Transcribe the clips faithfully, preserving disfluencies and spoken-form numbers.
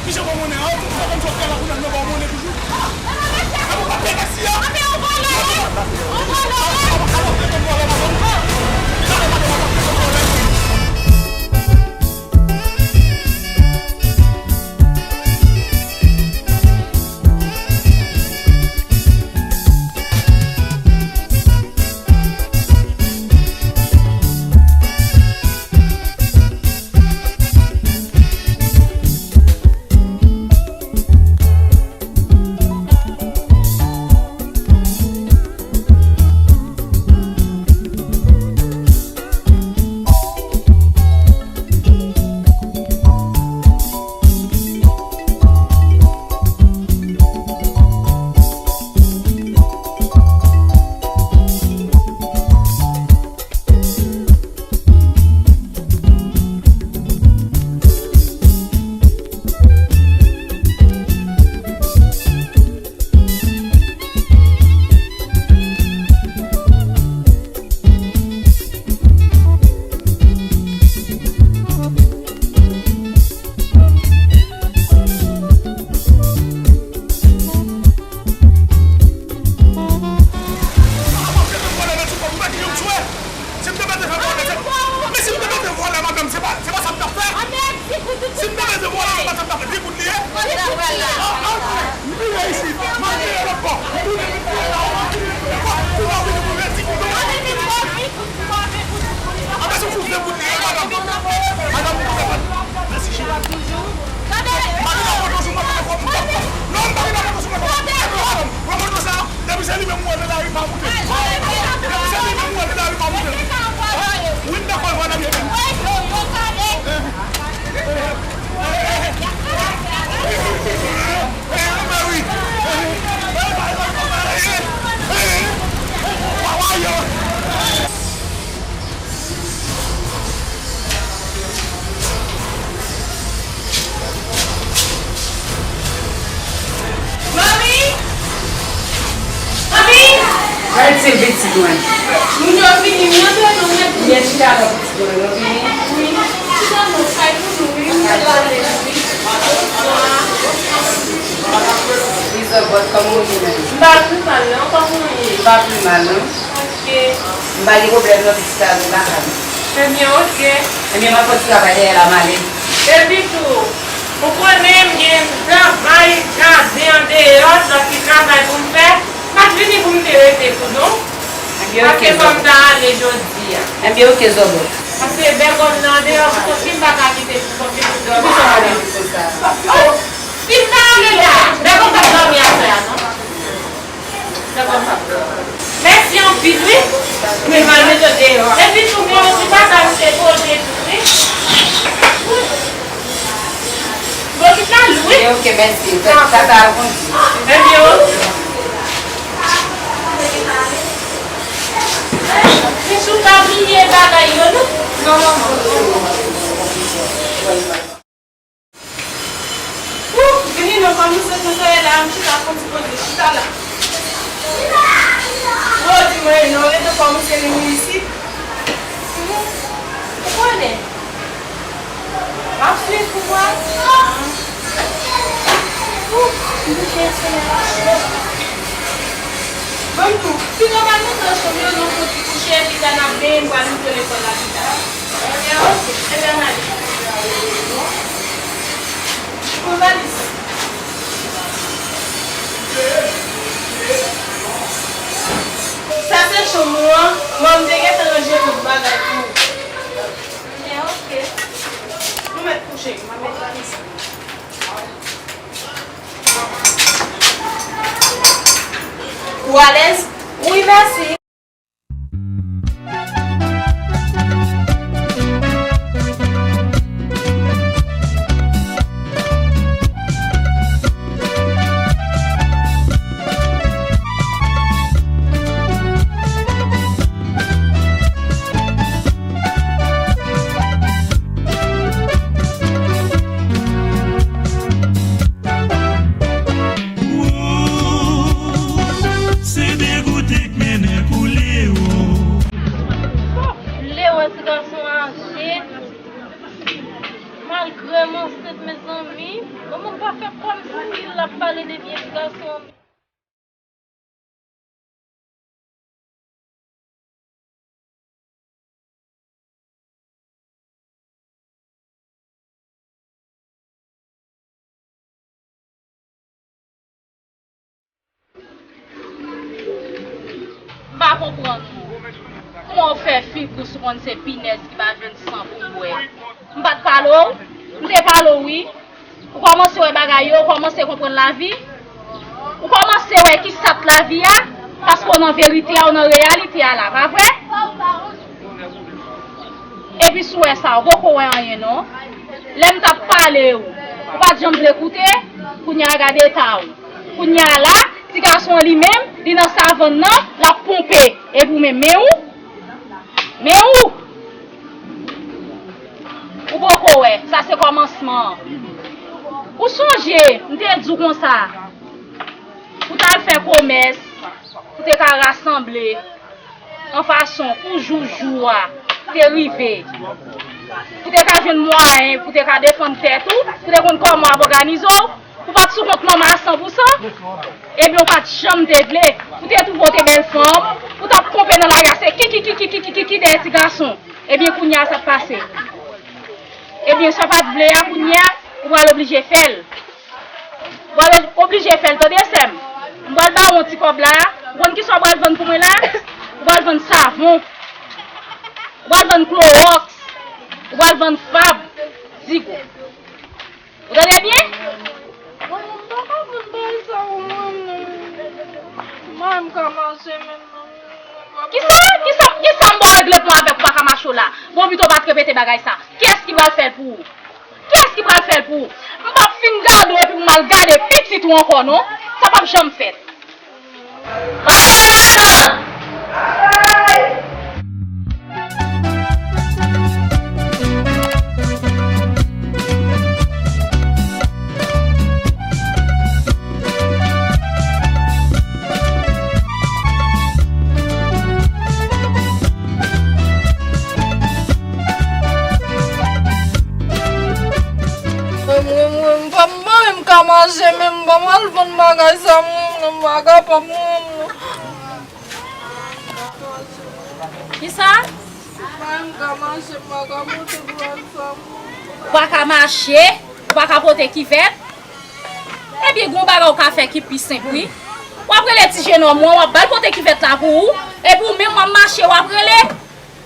Misye pa monnen an, ou pa konn sa w fè la kounye a, nou ba w monnen toujou. E ou pa peye taksi a? Si m te mete vòlè, se, men si m te mete vòlè, madanm, se pa, se pa sa m t ap fè. Si m te mete vòlè, se pa sa m t ap fè. Di kout li ye. Ah, ah, m vire isit. M al vire lòt bò. M tounen, m vire la, m vire lòt bò. Kou la vini pou redi kout ou. Anben se pou vye kout li ye, madanm. Madanm, ou konn pa. Mèsi, cheri. Mami nan foto sou mwen, mwen, mwen, mwen. Non, mami nan foto sou mwen, mwen. Mwen, mwen, mwen, sa. Depi se li menm m wè nan lari pa moute. Depi se li menm m wè nan lari pa moute. Wi, m dakò, vwala byen menm. Manmi! Manmi! Gad ti pitit mwen. Moun yo vini, m nan tande w ret. Byen chita la pitit mwen, yo vini. Wi. Chita nan kay pou nou, wi, m te la lè, wi. Bonswa. Lizòbòt, kòman w ye menm? M pa pi mal, non, kòman w ye? M pa pi mal, non. Ok. M pa gen pwoblèm non, pitit la vin lakay mwen. Ebyen, ok. Ebyen, m ap fè ti travay dèyè la, m ale. Epi tou, ou konnen m gen travay jaden andeyò, lòt ti travay pou m fè. M pa t vini pou m te rete tou, non. Ebyen, ok, paske fò m ta ale jodi a. Ebyen, ok, Zòbòt. Paske bègòm nan andeyò, pou kont li, m pa ka kite pou kont li pou dòmi. Poukisa w ap di konsa? Oh! Si m ta ale la, bègòm p ap dòmi aswè a, non. Mèsi anpil, wi. Mwen mal mete w deyò. Epi tou, gen yon ti bagay m te pote tou, wi. Bokit la lou, wi. Ok, ok, mèsi. Tata al kondi. Ebyen, ok. Michou pa bliye bagay yo, non? Non, non, non. Ou, vini non, kòm ou se konsa ye la, m chita fon ti poze, chita la. Ou di mwen non, rete kòm ou se vini isit. Ou konnen. M ap swiv pou mwen. Ou, m bouke se la. Ban m tou. Pito m al monte nan chanm yo, non, pou ti kouche, pita n ap benyen, m pral monte lekòl la pita. Ebyen, ok. Ebyen, n ale. Pran valiz. Sa se chanm ou an. Mwen, m te gentan ranje tout bagay pou ou. Ebyen, ok. Nou mèt kouche. M ap met valiz. Ou alèz? Wi, mèsi. Wo, se degoute k mennen pou Lewo. Lewo ti gason aje. Malgre m ansent, Mezanmi, manman pa fè kòmsi l ap pale de vye ti gason. M pa konprann ou. Kouman w fè figi w si w konn se pinèz ki pa jwenn san pou l bwè? M pa t pale w? M te pale w, wi. Ou kòmanse wè bagay yo, ou kòmanse konprann lavi. Ou kòmanse wè ki sa k lavi a, paske w nan verite a, w nan reyalite a la, pa vre? Epi si w wè sa, ou poko wè anyen non. Lè m t ap pale w, ou pa t janm vle koute, kounye a gade eta w. Kounye a la, ti gason an li menm, li nan savann nan, l ap ponpe. Epi w menm, men ou, men ou, ou poko wè, sa se kòmansman an. Ou sonje, m te di w konsa, pou w t al fè komès, pou w te ka rasanble, an fason pou jou jou a te rive, pou te ka jwenn mwayen pou te ka defann tèt ou, pou te konn kòman w ap òganize w, pou pa t sou kont manman a san pou san, ebyen ou pa t janm te vle, ou te twouve w te bèl fanm, ou t ap ponpe nan lari a se kiki kiki kiki kiki dèyè ti gason, ebyen kounye a sa k pase? Ebyen sa w pa t vle a kounye a ou pral oblije fè l. Ou pral oblije fè l, tande sè m. M pral ba w yon ti kòb la. Ou konn kisa w pral vann pou mwen la? Ou pral vann savon. Ou pral vann klowòks. Ou pral vann fab. Zigo. Ou tande byen? Manman, m pa ka vann bagay sa pou mwen non. M pa menm ka mache menm non. Kisa? Kisa? Kisa m ba w règleman avèk ou pa ka mache w la? Bon, pito w pa t repete bagay sa. Kiyès ki pral fè l pou ou? Kiyès ki pral fè l pou ou? M p ap fin gade w epi m al gade pitit ou ankò non. Sa p ap janm fèt. Mwen, mwen, mwen, m pa, m pa menm ka mache, men m pa pral vann bagay sa, mwen, mwen, m pa kapab, mwen, mwen. Kisa? M pa menm ka mache, m pa ka pote kivèt sa, mwen. Ou pa ka mache, ou pa ka pote kivèt? Ebyen, gon bagay ou ka fè ki pi senp, wi. W ap rele ti jenòm ou an, w ap ba l pote kivèt la pou ou, epi ou menm w ap mache, w ap rele.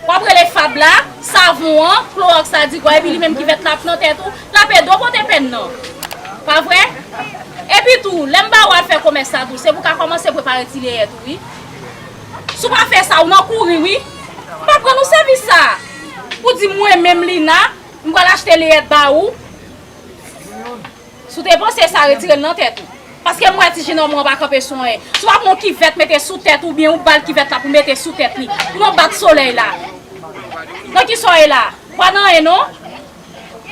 W ap rele fab la, savon an, klowòks la, Zigo a, epi li menm kivèt la ap nan tèt ou, l ap ede w pote pèn nan. Pa vre? Epi tou, lè m ba ou al fè komès la tou, se pou w ka kòmanse prepare ti leyèt ou, wi. Si w pa fè sa, ou nan kouri, wi. M p ap rann ou sèvis sa. Ou di mwen menm Lina, m pral achte leyèt ba ou. Si w te panse sa, retire l nan tèt ou. Paske m wè ti jenòm ou an pa kanpe sou anyen. Si w pa pran yon kivèt mete sou tèt ou, oubyen ou ba l kivèt la pou mete sou tèt li, pou nou bat solèy la. Nan kisa w ye la? Pa nan anyen non.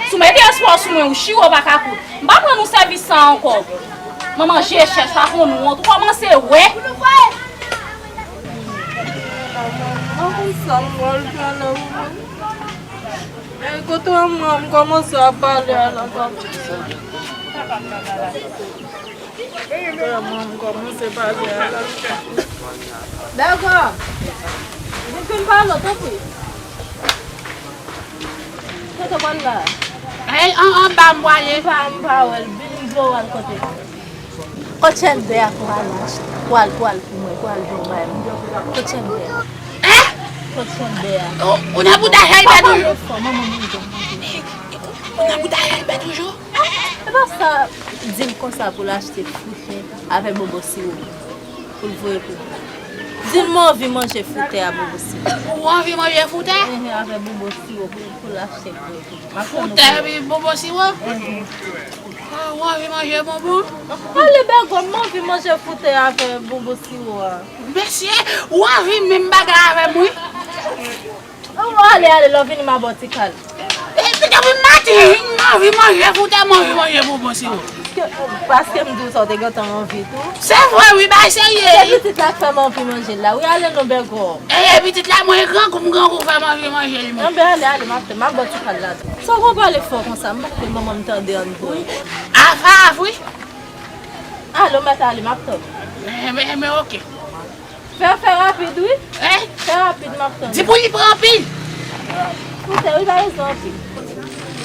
Si w mete espwa w sou mwen, ou chire w pa ka koud. M p ap rann ou sèvis sa ankò. Manman je chèch, pa konn wont. Ou kòmanse wè. Mwen konn sa m pral fè la pou mwen. E kote mwen, m kòmanse ap pale a la, pa. Kote mwen, m kòmanse pale a la. Dakò. Vin fin pale, tanpri. Kote w pral la? Ey, an, anba m pwale. M pa, m pa wè l. Vin, m vle w al kote. Kot chèlbè a pou al ach-, pou al, pou al pou mwen, pou al jwenn bay mwen. Kot chèlbè a? Hein? Kot chèlbè a? Ou, ou nan bouda chèlbè toujou? Fò, manman mwen jan manje. Ou nan bouda chèlbè toujou? E pa sa, di l konsa pou l achte foutè avè bonbon siwo pou l voye pou mwen. Di l mwen anvi manje foutè a bonbon siwo. Ou anvi manje foutè? Ehe, avè bonbon siwo pou, pou l achte voye pou mwen. Foutè epi bonbon siwo? Ehe. Ah, ou anvi manje bonbon? Ale bègòm, m anvi manje foutè avè bonbon siwo a. Mesye, ou anvi menm bagay avè m, wi. Ou ale, ale, lè w vini, m a ba w ti kal. E, depi maten, Anvi manje, fout, m anvi manje bonbon siwo. Ke- Paske m di w sa, w te gentan anvi tou. Se vre, wi, bay serye, Se wi. pitit la k fè m anvi manje l la. Wi, ale non, Bègòm. E, e pitit la, mwen grangou, m grangou, fè m anvi manje l, men. Anben, ale, ale, m ap fè, m ap ba w ti kal la. Sa w konn pale fò konsa, m pa kite manman m tande ann bwè. Afa, wi. Ale, w mèt ale, m ap tann. Enben, enben, oke. Fè, fè rapid, wi. Hein? Fè rapid, m ap tann. Di pou li pran anpil. Poutèt, wi, pa bezwen anpil.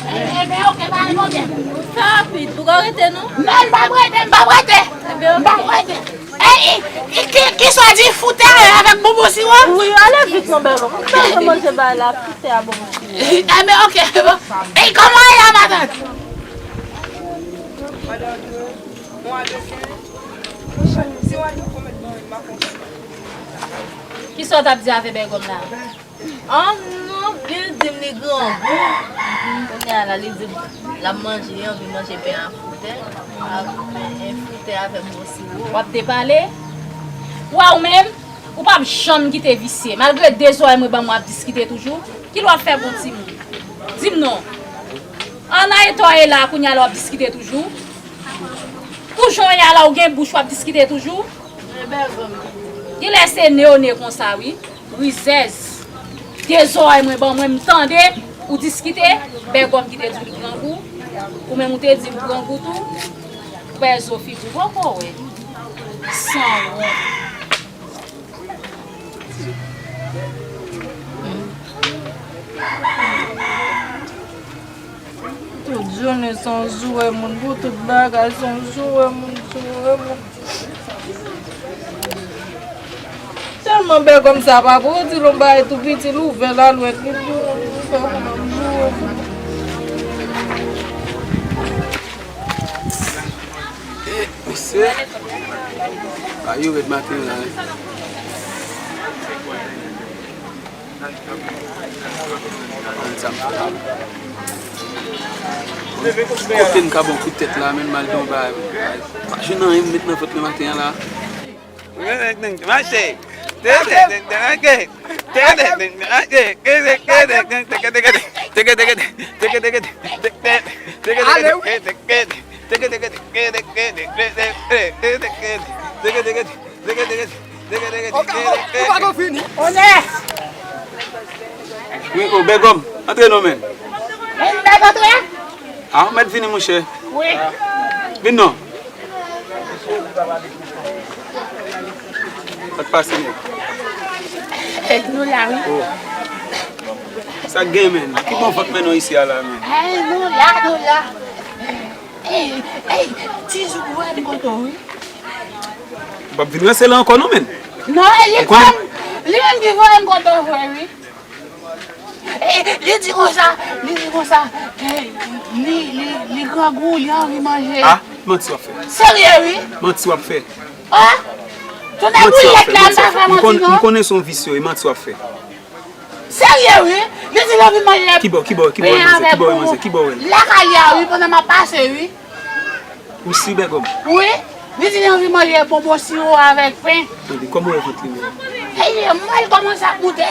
Enben, oke, pa gen pwoblèm. Fè rapid, ou ka rete, non? Non, m p ap rete, m p ap rete. Enben, oke. M p ap rete. Ey, ki, ki, ki sa w di foutèt avèk bonbon siwo? Wi, ale vit, non, Bègòm. M bezwen manje bagay la, foutèt a bonbon siwo. Enben, oke, bon. Ey, kòman w ye la, matant? Kisa w t ap di avè Bègòm la? An non, li di m li grangou. Kounye a la, li di m l ap manje, li anvi manje pen a foutèt, a, pen, pen foutèt avèk bon siwo. W ap depale? Wa ou menm, ou p ap janm kite visye. Malgre de zòrèy mwen ban mwen ap diskite toujou, kilè w ap fè bon timoun? Di m non. An nan eta w ye la, kounye a la w ap diskite toujou? Pou jan w ye a la, ou gen bouch w ap diskite toujou? Genlè se ne w ne konsa, wi. Rizèz. De zòrèy mwen ban mwen, m tande ou diskite. Bègòm ki te di w li grangou. Ou menm ou te di m grangou tou. Bèzo figi w poko wè. Sanwont. Tout jounen se yon joure moun, pou tout bagay se yon joure moun, joure moun. Tèlman Bègòm sa pa bon, ou di l yon bagay tou piti, l ouvè lalwèt li, joure moun, joure moun. Eh, mesye. Bagay yo rèd maten la, wi. Gad sa m fè la. Kote m ka bon kout tèt la, men m al gen yon bagay. Pa jwenn anyen m met nan vant mwen maten an la. Mache. Ale wi. Ou pa gon fini. Onè! Wi, o, Bègòm, antre non, men. Mwen mèt antre? A, ou mèt vini, monchè. Wi. Vin non. Sa k pase, men? E, nou la, wi. O. Sa k gen, men? Ki bon vant men non isi a la, men? E, nou la, nou la. Ey, ey, Tizou voye m kote w, wi. Ou p ap vin ranse la ankò non, men. Non, e li menm, li menm ki voye m kote w vre, wi. E, li di konsa, li di konsa, e, li, li, li grangou, li anvi manje. A, manti w ap fè. Serye, wi. Manti w ap fè. A, tounen boulèt la, m pa fè manti, non. M konnen se yon visye, e manti w ap fè. Serye, wi. Li di l anvi manje. Ki bò, ki bò, ki bò, manzè, ki bò, manzè, ki bò, wè? Lakay li a, wi, pandan m ap pase, wi. Ou si, Bègòm? Wi. Li di l anvi manje bonbon siwo avèk pen. Tande, kòman w wè vant li menm? Ey, mwen, l kòmanse ap moute.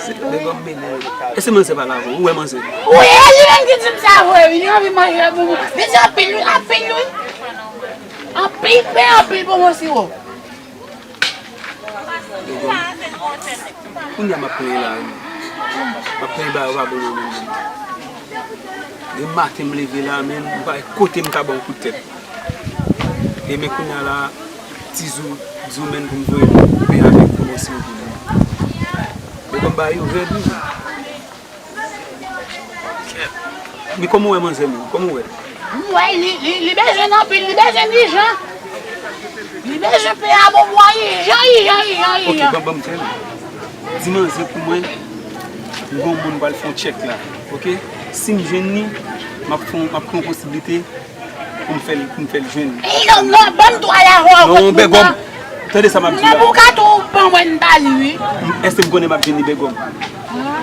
Se Bègòm mennen. Èske manzè pa la avè w? Ou wè manzè? Wi, e li menm ki di m sa vre, wi. Li anvi manje bonbon. Li di anpil, wi, anpil, wi. Anpil pen, anpil bonbon siwo. Kounye a m ap plenyen la, wi. M ap plenyen bagay yo pa bon nan men m. Depi maten m leve la, men m pa wè kote m ka ba w kout tèt. E men kounye a la, Tizou, Tizou menm pou m voye pen avèk bonbon siwo pou li. Bègòm bagay yo rèd, wi. Men kòman w wè manzè menm? Kòman w wè? M wè li, li, li bezwen anpil, li bezwen ijan. Li bezwen peye a bonbon an ijan, ijan, ijan, ijan. Ok, ban, ban m tèl. Di manzè pou mwen, m gon moun pral fè yon tchèk la, ok? Si m jwenn li, m ap fè yon, m ap pran yon posiblite pou m fè l, pou m fè l jwenn. Ey, non, non, ban m tou ale avè w. Non, Bègòm, tande sa m ap di w la. Nan bouka tou, ban mwen m ba li, wi. M, èske m konnen m ap jwenn li, Bègòm?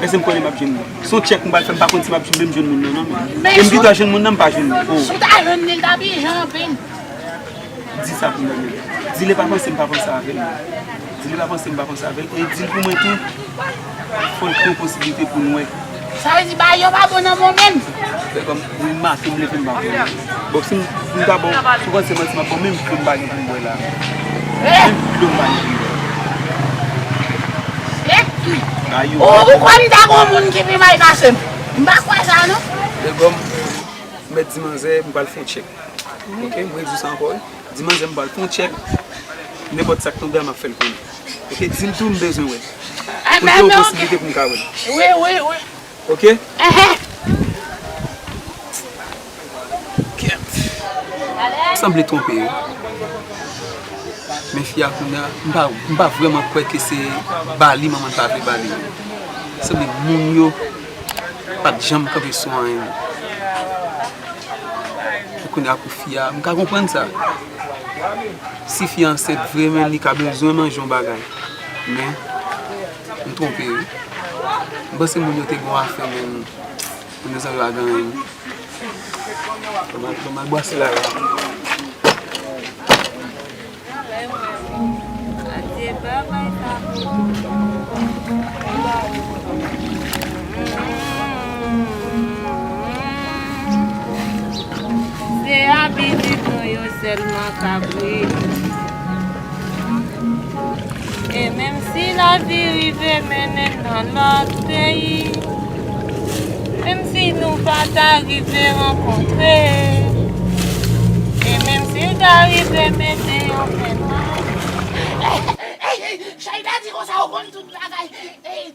Èske m konnen m ap jwenn li? Se yon tchèk m pral fè, m pa konn si m ap menm jwenn moun nan, non, men. E m gendwa jwenn moun nan, m pa jwenn li. O. Si w ta jwenn li, l t ap ijan anpil. Di sa pou mwen menm. Di l e pa panse m pa panse avè l. Di l e pa panse m pa panse avè l. E di l pou mwen tou, fò l pran posiblite pou n wè. Sa vle di bagay yo pa bon nan men w menm. Fè kòm, m maten m leve m pa bwè. Bon, si m, m ta bon, si w konn se manti m ap bon, menm dlo m pa gen pou m bwè la. Menm dlo m pa gen pou m bwè. Ou, ou kwè m ta gon moun ki pi mal pase m? M pa kwè sa non. Fè kòm, m mèt di manzè, m pral fè yon tchèk. Ok, m redi sa ankò, wi. Di manzè m pral fè yon tchèk. Nenpòt sa k tonbe a, m ap fè l konnen. Ok, di l tou m bezwen wè l. Pou l gen yon posiblite pou m ka wè l. Wi, wi, wi. Ok? Ehe. Kèt. Sanble twonpe yo. Men fi a kounye a, m pa, m pa vrèman kwè ke se ba li manman l pa vle ba li. Sanble moun yo pa t janm kanpe sou anyen. Kounye a pou fi a, m ka konprann sa. Si fi a ansent vre, men li ka bezwen manje yon bagay. Men, m twonpe wi. M panse moun yo te gon afè, men moun yo sa yo pa gen anyen. Kòman, kòman bwase la yo? Adye, bagay sa. Se abitid nou yo sèlman k ap ri. E menm si lavi rive mennen n nan lòt peyi, menm si nou pa ta rive rankontre, e menm si l ta rive mete yon fen nan. Ey, ey, ey, Chayda di konsa, ou konn tout bagay. Ey.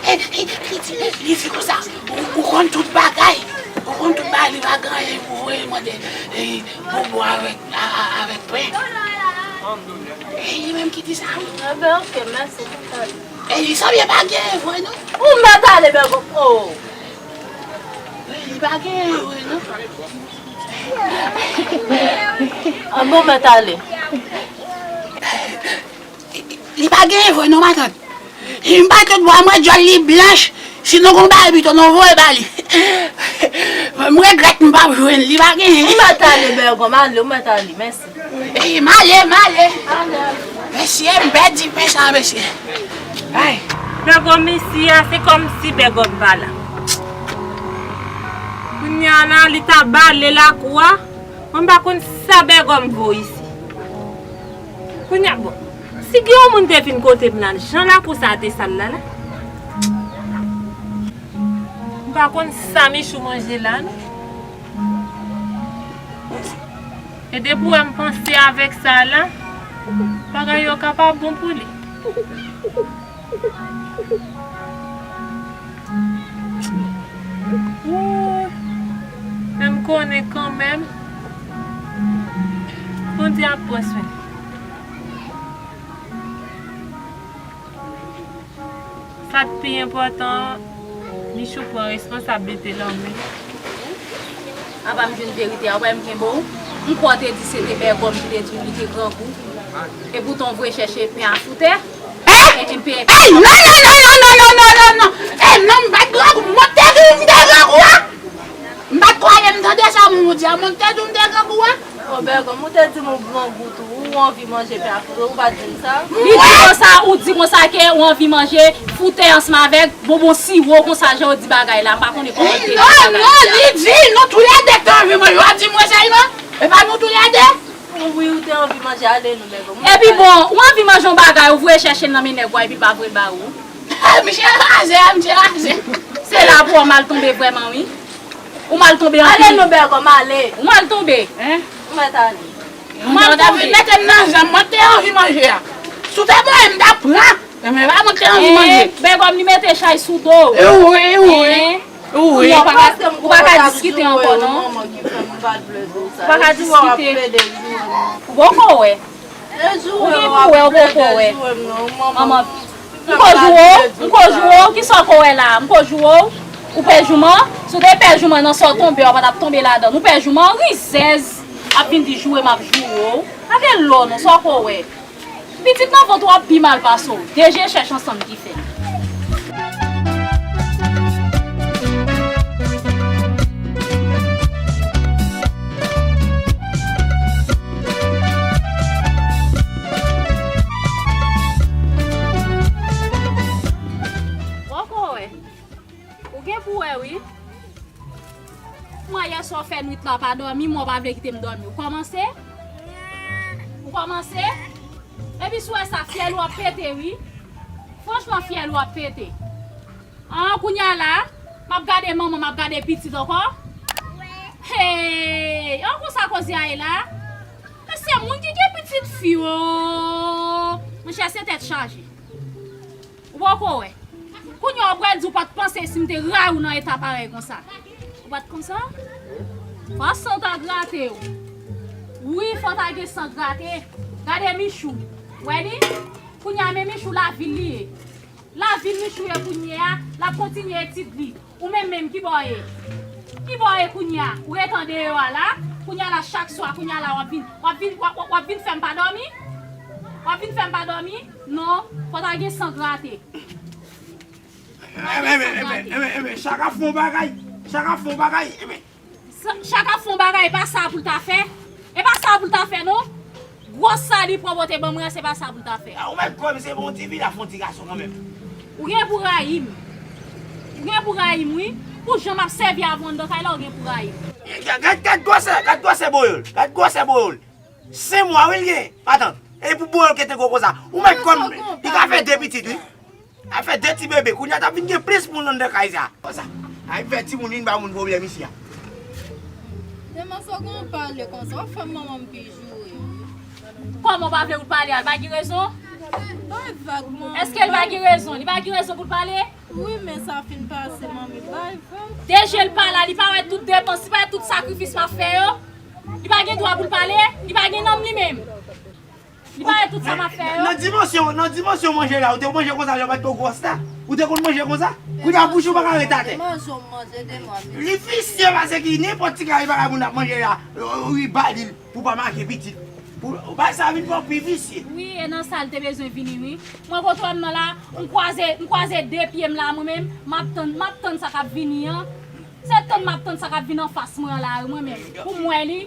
Ey, ey, li di, li di konsa, ou, ou konn tout bagay. Ou konn tout bagay, li pa gen anyen pou voye mande, ey, bobo avèk, a, a, avèk pen. Ey, li menm ki di sa, wi. Enben, ok, mèsi pou sa. Ey, li sanble pa gen vre, non. Ou mèt ale, bègòm. Oh. Ey, li pa gen vre, non. An bon, mèt ale. Li pa genyen vre non, matant. M pa tout bwa mwen, djòl li blanch. Si nou gon bagay pito nou voye ba li. M regrèt m p ap jwenn li, pa genyen. Ou mèt ale, Bègòm, ale, ou mèt ale, mèsi. Ey, m ale, m ale. Mesye, m pèdi pen sa, mesye. Ay. Bègòm isi a, se kòmsi Bègòm pa la. Kounye a la, li ta bale lakou a. Mwen m pa konn sa Bègòm vo isi. Kounye a, bon, si gen yon moun te vin kote m la, jan lakou sa a te sal la, la. M pa konn sa Michou manje la, non. E depi w wè m panse avèk sa la, bagay yo ka pa bon pou li. Wouy! Men m konnen kanmenm, Bondye ap pran swen. Sa k pi enpòtan an, Michou pran responsablite l an men l. Apa m jwenn verite a, ou pa wè m kenbe w? M kwè w te di se te Bègòm ki te di w li te grangou. Epoutan w voye chèche pen a sou tè. Ey! Ey, non, non, non, non, non, non, non, non, non. Ey, non, m pa t grangou, mwen te di w m te grangou a. M pa t kwè m tande sa moun ou di a, mwen te di w m te grangou a. O Bègòm, ou te di m ou grangou tou, ou anvi manje pen a foutè, ou pa t di m sa? Li di konsa, ou di konsa ke ou anvi manje foutè ansanm avèk bonbon siwo konsa jan yo di bagay la, m pa konnen kòman l te di bagay la. Non, non, li di, nou toulède te anvi manje, w ap di mwen sèlman, e pa nou toulède? Wi, ou te anvi manje, ale non, Bègòm. Epi bon, ou anvi manje yon bagay, ou voye chèche l nan men nèg ou a, epi l pa voye l ba ou. Misye raze, misye raze. Se la pou w mal tonbe vrèman, wi. Ou mal tonbe anpil. Ale non, Bègòm, ale. Ou mal tonbe. Hein? Ou mèt ale. Ou mal tonbe. Mete m nan janm, mwen te anvi manje a. Si w te voye m, m t ap pran. Men pa mwen te anvi manje. Bègòm, li mete chay sou do w. Wi, wi. Wi. Ou pa ka, ou pa ka diskite ankò, non. Ou pa ka diskite. Ou poko wè. Ou gen pou wè, ou poko wè. Manman, m ko joure w, m ko joure w, kisa w ko wè la a? M ko joure w, ou pè jouman, si w te pè jouman nan sa w tonbe a, w pa t ap tonbe ladan l. Ou pè jouman, rizèz, ap vin di joure m ap joure w. Pa gen lò non, sa w ko wè. Pitit nan vant ou ap pi mal pase w. De je chèch ansanm ki fè. Poko wè. Ou wè wi. Mwen yè swa w fè nwit la w pa dòmi, mwen w pa vle kite m dòmi. Ou kòmanse? Ou kòmanse? Epi si w wè sa, fyèl ou ap pete wi. Franchman, fyèl ou ap pete. An, kounye a la, m ap gade manman, m ap gade pitit ankò. Hey! An, konsa koze a ye la. Men se moun ki gen pitit fi, o! Monchè, se tèt chaje. Ou poko wè. Kounye a, ou pral di ou pa t panse si m te rayi w nan eta parèy konsa. Ou pa t konsa? Fò san ta grate w. Wi, fò ta gen san grate. Gade Michou. Wè li? Kounye a, men Michou lavil li ye. Lavil Michou ye kounye a, l ap kontinye etid li. Ou menm menm, ki bò w ye? Ki bò w ye kounye a? Ou ret andeyò a la. Kounye a la, chak swa, kounye a la, w ap vin, w ap vin, w ap, w ap, w ap vin fè m pa dòmi? W ap vin fè m pa dòmi? Non, fò ta gen san grate. Fò ta gen san grate. Enben, enben, enben, chak ap fè yon bagay. Chak ap fè yon bagay. Enben. Sa, chak ap fè yon bagay, e pa sa pou l ta fè. E pa sa pou l ta fè, non. Gwòs sa li pran pote ban mwen an, se pa sa pou l ta fè. A, ou mèt kwè m se bon ti fi la, fè yon ti gason kanmenm. Ou gen pou rayi m. Ou gen pou rayi m, wi. Pou jan m ap sèvi avè w anndan kay la, ou gen pou rayi m. Gad, gad, gad gwòsè, gad gwòsè boyol. Gad gwòsè boyol. Senk mwa, wi, l gen, matant. E pou boyol ki te gwo konsa. Ou mèt kwè m, li ka fè de pitit, wi. Afè de ti bebe, kounye a t ap vin gen plis moun anndan kay sa. Konsa, ay fè timoun vin ba moun pwoblèm isi a. Dema sa w gen w pale konsa, w ap fè manman m pi joure. Kòman w pa vle pou l pale a? Li pa gen rezon? Bay vag, manmi. Èske li pa gen rezon? Li pa gen rezon pou l pale? Wi, men sa fin pase, manmi. Bay vag. De je l pa la, li pa wè tout depans, li pa wè tout sakrifis m ap fè yo? Li pa gen dwa pou l pale? Li pa gen nanm li menm? Li pa wè tout sa m ap fè yo? Nan dimansyon, nan dimansyon manje la, ou te manje konsa lè w pa t ko gwòs la? Ou te konn manje konsa? Kounye a bouch ou pa ka ret atè. Manje, manje, de mwa, li visye pase ki nenpòt ti kari bagay moun ap manje la, ou, ou, ou ba li l pou pa make pitit. Pou, ou bay sa vin fè w pi visye. Wi, e nan sa l te bezwen vini, wi. Mwen kote w wè m nan la, m kwaze, m kwaze de pye m la, mwen menm, m ap tann, m ap tann sa k ap vini an. Se tann m ap tann sa k ap vin anfas mwen an la, wi, mwen menm. Pou m wè li.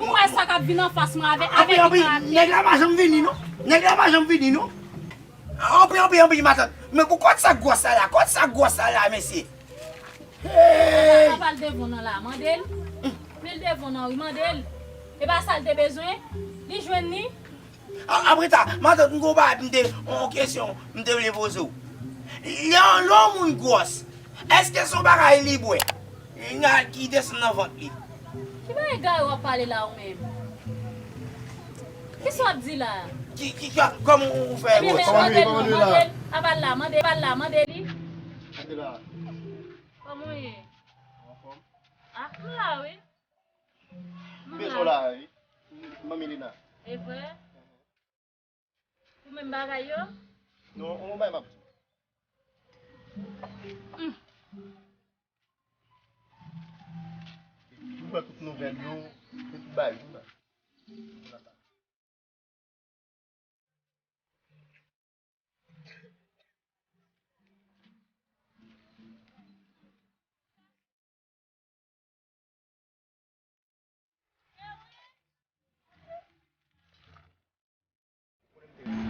Pou m wè sa k ap vin anfas mwen avè, avè ki karatè. Nèg la pa janm vini, non. Nèg la pa janm vini, non. Anpi, anpi, anpi, matant. Men kot sa gwòs sa la? Kot sa gwòs sa la, mesye? Hey! Sa pa l devan nan la, mande l. Men l devan nan, wi, mande l. E pa sa l te bezwen? Li jwenn li? A, apre sa, matant, m gon bagay m te, yon kesyon m te vle poze w. Lè, lè yon moun gwòs, èske se yon bagay li bwè? Nan ki desann nan vant li. Ki bagay egare w ap pale la ou menm? Kisa w ap di la? Ki, ki, ki, kòman ou fè gwòs? Ebyen, men mande l non, mande l. A pa l la, mande, pa l la, mande li. Mande la. Kòman w ye? Anfòm. A, m la, wi. Bezwen w la, wi. Manmi Lina. E vre? Ou menm bagay yo? Non, on bagay m ap di. Ou wè tout nouvèl yo, tout bagay yo la.